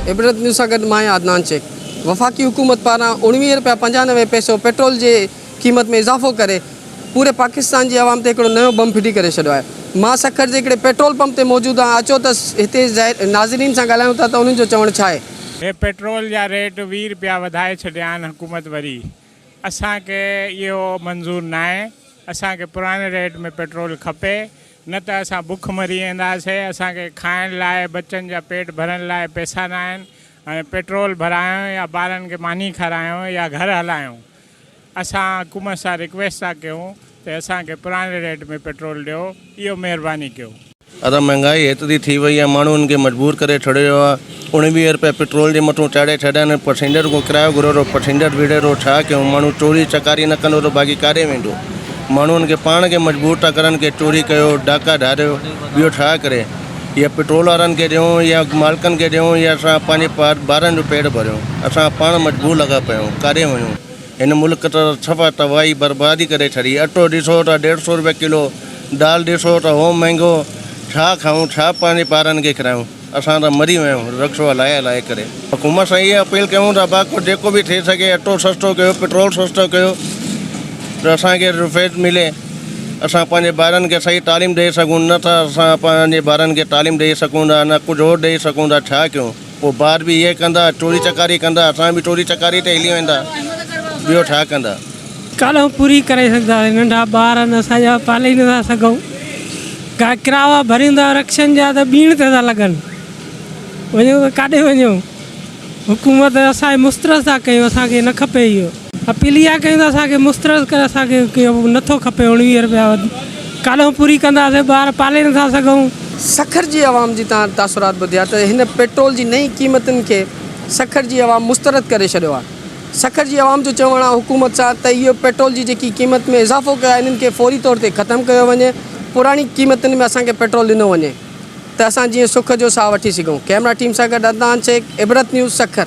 عبرت news سان گڏ مان آهيان عدنان شيخ. وفاقي حڪومت پاران 19 رپيا 95 پئسو پيٽرول جي قيمت ۾ اضافو ڪري پوري پاڪستان جي عوام تي هڪڙو نيو بم ڦٽي ڪري ڇڏيو آهي. مان سکر جي هڪڙي پيٽرول پمپ تي موجود آهيان اچو ته هتي ناظرين سان ڳالهايون ٿا ته انهن جو چوڻ ڇا آهي. هي پيٽرول جا ريٽ 20 رپيا وڌائي ڇڏيا آهن حڪومت وري اسان کي اهو منظور ناهي اسان کي پراڻي ريٽ ۾ پيٽرول کپي نه ته اسان بک مري وينداسي، اسان کي کائڻ لاء ٻچن جا پيٽ ڀرڻ لاء پئسا ناهن، هاڻي پيٽرول ڀرايون يا ٻارن کي ماني کارايون يا گهر هلايون، اسان حڪومت سان رڪويسٽ ٿا ڪيون ته اسان کي پراڻي ريٽ ۾ پيٽرول ڏيو، اهو مهرباني ڪيو. ادا مهنگائي ايتري ٿي وئي آهي ماڻهن کي مجبور ڪري ڇڏيو آهي 19 رپيا پيٽرول جي مٿون چاڙهي ڇڏيا آهن پسينجر کان ڪرايو گهريو ته پسينجر وڙهي ٿو ڇا ڪيون ماڻهو چوري چڪاري نه ڪندو ته باقي ڪاڏي ويندو. ماڻهن کي پاڻ کي مجبور ٿا ڪرن ڪي چوري ڪيو ڊاڪا ڌاريو ٻيو ڇا ڪري يا پيٽرول وارن کي ڏيون يا مالڪن کي ڏيون يا اسان پنهنجي ٻارن جو پيٽ ڀريون اسان پاڻ مجبور لڳا پيا آهيون ڪاڏي وڃون هن ملڪ ته صفا تباهي بربادي ڪري ڇڏي اٽو ڏسو ته ڏيڍ سو روپيا ڪلو دال ڏسو ته هو مهنگو ڇا کائون ڇا پنهنجي ٻارن کي کرايون. اسان ته مري ويا آهيون رڪشو هلائي هلائي ڪري. حڪومت سان اها اپيل ڪيون ٿا ڀا جيڪو به ٿي سگهي اٽو سستو ڪيو پيٽرول سستو ڪيو ته اسان کي رفيت ملي اسان پنهنجي ٻارن کي صحيح تعليم ڏئي سگهون نه ته اسان پنهنجي ٻارن کي تعليم ڏئي سگهون ٿا نه ڪجهه اور ڏئي سگهون ٿا ڇا ڪيون پوء ٻار به اهي ڪندا چوري چڪاري ڪندا اسان به چوري چڪاري تي هلي ويندا ٻيو ڇا ڪندا. ڪالهه پوري ڪري سگهنداسين ننڍا ٻار آهن اسان جا پالي ئي نٿا سگهون ڪراوا ڀريون ٿا رڪشن جا ته ٻيڻ تي ٿا لڳن وڃون ته ڪاڏي وڃون حڪومت اسان کي مسترد ٿا ڪيون اسان کي نه کپي اهو اپيل اها ڪيون ته اسان کي مسترد ڪري اسان کي اهو نٿو کپي 19 رپيا ڪالهه پوري ڪنداسين ٻار پالي نٿا سگهون. سکر جي عوام جي تان تاثرات ٻڌيا ته هن پيٽرول جي نئين قيمتن کي سکر جي عوام مسترد ڪري ڇڏيو آهي. سکر جي عوام جو چوڻ آهي حڪومت سان ته اهو پيٽرول جي جيڪي قيمت ۾ اضافو ڪيو آهي انهن کي فوري طور تي ختم ڪيو وڃي پراڻي قيمتن ۾ اسان کي پيٽرول ڏنو وڃي ته اسان جيئن سک جو ساهه وٺي سگهون ڪئميرا ٽيم سان گڏ عدنان شيخ عبرت نيوز سکر.